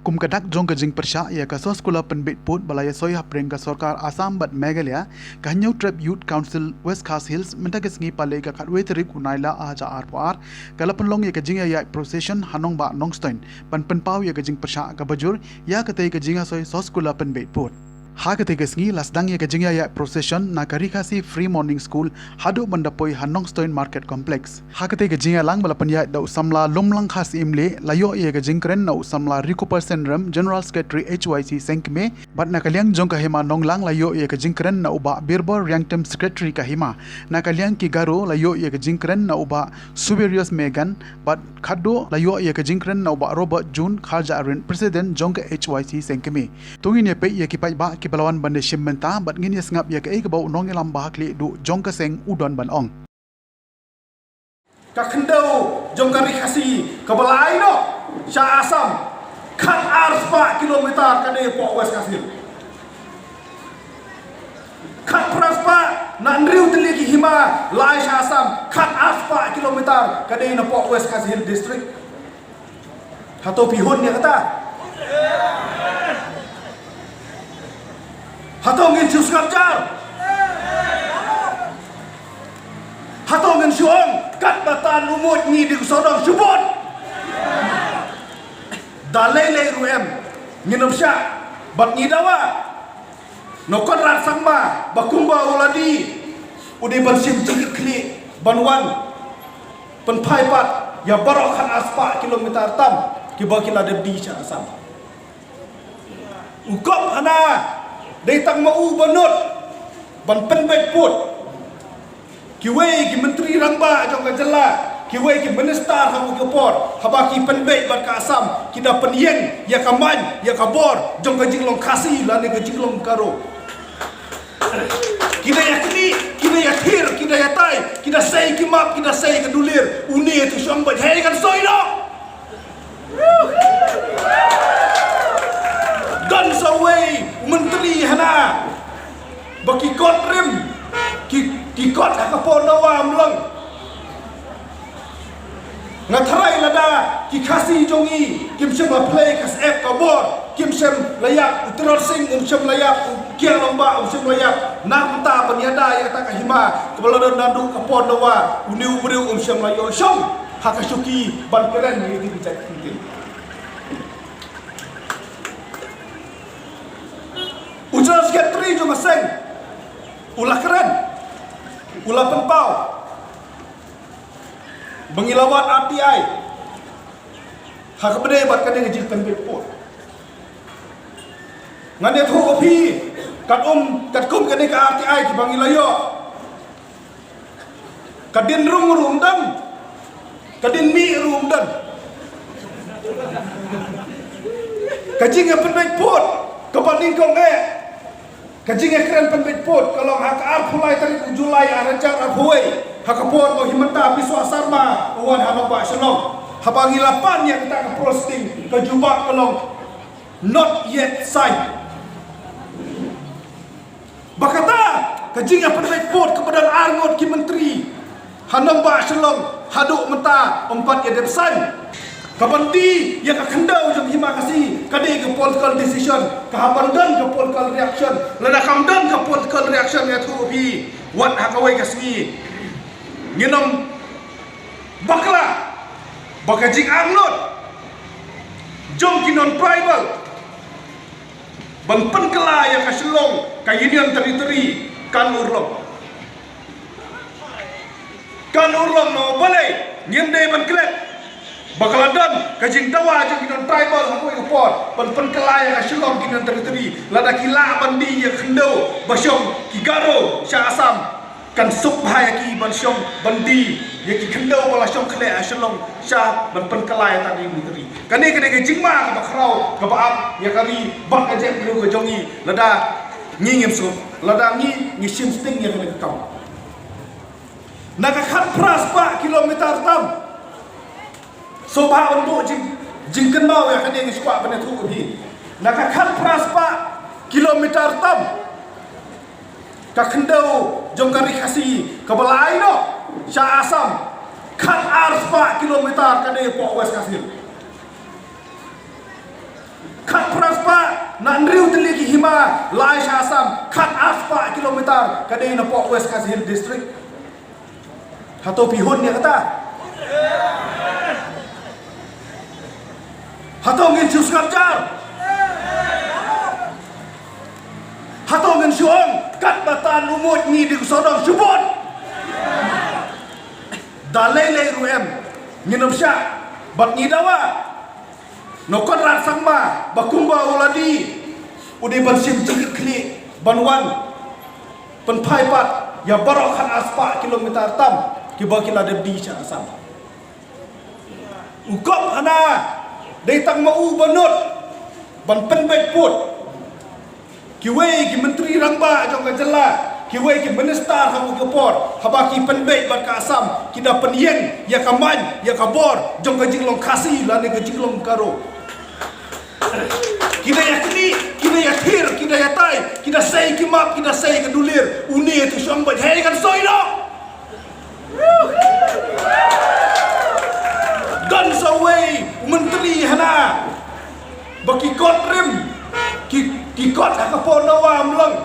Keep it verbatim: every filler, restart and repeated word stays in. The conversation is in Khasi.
Kum ka dak jong ka jingpyrshah ïa ka Soskular Pynbeit Pud ba la ïasoi hapdeng ka sorkar Assam bad Meghalaya, ka Hynñiewtrep Youth Council West Khasi Hills mynta ka sngi, Palei ka khatwei tarik u Nailar ar hajar arphew ar, ka la pynlong ïa ka jingïaid procession ha nongbah Nongstoiñ ban pynpaw ïa ka jingpyrshah kaba jur ïa katei ka jingïasoi Soskular Pynbeit Pud. Ha katei ka sngi la sdang ïa ka jingïaid procession na ka Ri Khasi Free Morning School haduh ban da poi ha Nongstoiñ Market Complex. Ha katei ka jingïalang ba la pynïaid da u samla Lumlang Khasi Imlei, la ïoh ïa ka jingkren na u samla Rikuper Senrem, General Secretary H Y C Sengkmie, bad na ka liang jong ka Hima Nonglang la ïoh ïa ka jingkren na u Bah Birbor Riangtem, Secretary ka Hima. Na ka liang ki Garo la ïoh ïa ka jingkren na u Bah Suberius Megan, bad khatduh la ïoh ïa ka jingkren na u Bah Robert June Kharjahrin, President jong ka H Y C Sengkmie. To ngin ïa peit ïa ki paidbah kiba la wan ban da shim bynta bad ngin ïa sngap ïa kaei kaba u nongïalam ba ha khlieh duh jong ka seng u don ban ong. Ka khyndew jong ka Ri Khasi kaba la ai noh sha Assam khat ar spah kilometer ka dei hapoh West Khasi Hills. Khat phra spah na hynriew tylli ki hima la ai sha Assam, khat ar spah kilometer ka dei napoh West Khasi Hills District. Hato phi hun ïa kata? Hato ngin shu sngap jar? Hato ngin shu ong katba tan u mut ngi dei ki sawdong, shu bud? Da lei lei ruh em, ngin ym shah. Bad ngi dawa na u Conrad Sangma ba kumba u la dei, u dei ban shim jingkitkhlieh ban wan pynphai pat ïa baroh khat ar spah kilometer tam kiba ki la dep die sha Assam. U kop hana dei tang ma u ba nud ban pynbeit pud. Kiwei ki myntri rangbah jong ka jylla, kiwei ki minister ha kawei ka por, haba ki pynbeit bad ka Assam, ki da pynïeng ïa ka main, ïa ka bor jong ka jinglong Khasi lane ka jinglong Garo. Ki da ïa knieh, ki da ïa thir, ki da ïa tai, ki da sei ki map, ki da sei ka dulir. Une te shong bad hei kan soi noh. Don sa uwei u myntri hana ba ki kot rim, ki, ki kot ha ka por dawa ym long. Nga tharai lada ki Khasi jong ngi kim shym la plie ka syep ka bor, kim shym la ïap, u Tirot Sing um shym la ïap, u Kiang Nangbah um shym la ïap, na mynta ban ïada ïa kata ka hima kaba la don naduh ka por dawa, une u briew um shym la ïoh shong ha ka shuki ban kren ïa ki jait ki. U General Secretary jong ka seng u la kren, u la pynpaw ba ngi la wad R T I ha kaba ïadei bad kane ka jingpynbeit pud. Ngan ïathuh ïa phi, kat um, katkum kane ka R T I kiba ngi la ïoh, ka dien rung ruh ym don, ka dien mih ruh ym don. Ka jingïapynbeit pud kaba nyngkong eh, ka jingïakren pynbeit pud ka long ha ka arphew lai tarik u July ar hajar arphew wei, ha ka por ba u Himanta Biswa Sarma u wan ha nongbah Shillong. Haba ngi la pan ïa kata ka posting, ka jubab ka long not yet signed. Ba kata ka jingïapynbeit pud kaba don arngut ki myntri ha nongbah Shillong haduh mynta ym pat ïa dep sign. Kaban die ïa ka khyndew jong hima Khasi ka dei ka political decision. Ka haba don ka political reaction, lada kam don ka political reaction, ïathuh ïa phi, wat ha kawei ka sngi ngin ym bakla ba ka jingangnud jong ki non-tribal ban pynkylla ïa ka Shillong ka Union Territory kan urlong. Kan urlong namar balei? Ngim dei ban klet ba ka la don ka jingdawa jong ki non-tribal ha kawei ka por ban pynkylla ïa ka Shillong ka Union Territory. Lada ki lah ban die ïa ka khyndew ba shong ki Garo sha Assam, kan suk bha ïa ki ban shong ban die ïa ki khyndew ba la shong khleh ha Shillong sha ban pynkylla ïa kata ka Union Territory. Kane ka dei ka jingma kaba khraw kaba ap ïa ka ri bad ka jaitbynriew ka jong ngi lada ngi ngim suk, lada ngi ngi shim sting ïa kane ka kam. Na ka khatphra spah kilometer tam, sngewbha ban buh jing, jingkynmaw ïa kane, nga sngewbha ban ïathuh ïa phi. Na ka khatphra spah kilometer tam, ka khyndew jong ka Ri Khasi kaba la ai noh sha Assam, khat ar spah kilometer ka dei hapoh West Khasi Hills. Khatphra spah na hynriew tylli ki hima la ai sha Assam, khatar spah kilometer ka dei na poh West Khasi Hills District. Hato phi hun ïa kata? Hato ngin shu sngap jar? Hato ngin shu ong katba tan u mut ngi dei u sawdong shu bud? Da lei lei ruh em, ngin ym shah. Bad ngi dawa na u Conrad Sangma ba kumba u la die, u dei ban shim jingkitkhlieh ban wan pynphai pat ïa baroh khatar spah kilometer tam kiba ki la dep die sha Assam. U kop hana dei tang ma u ba nud ban pynbeit pud. Kiwei ki myntri rangbah jong ka jylla, kiwei ki minister ha ka por, haba ki pynbeit bad ka Assam, ki da pynïeng ïa ka main, ïa ka bor jong ka jinglong Khasi lane ka jinglong Garo. Ki da ïa knieh, ki da ïa thir, ki da ïa tai, ki da sei ki map, ki da sei ka dulir. Une te shong bad hei kan soi noh. Don sa uwei u myntri hana ba ki kot rim, ki, ki kot ha ka por dawa ym long.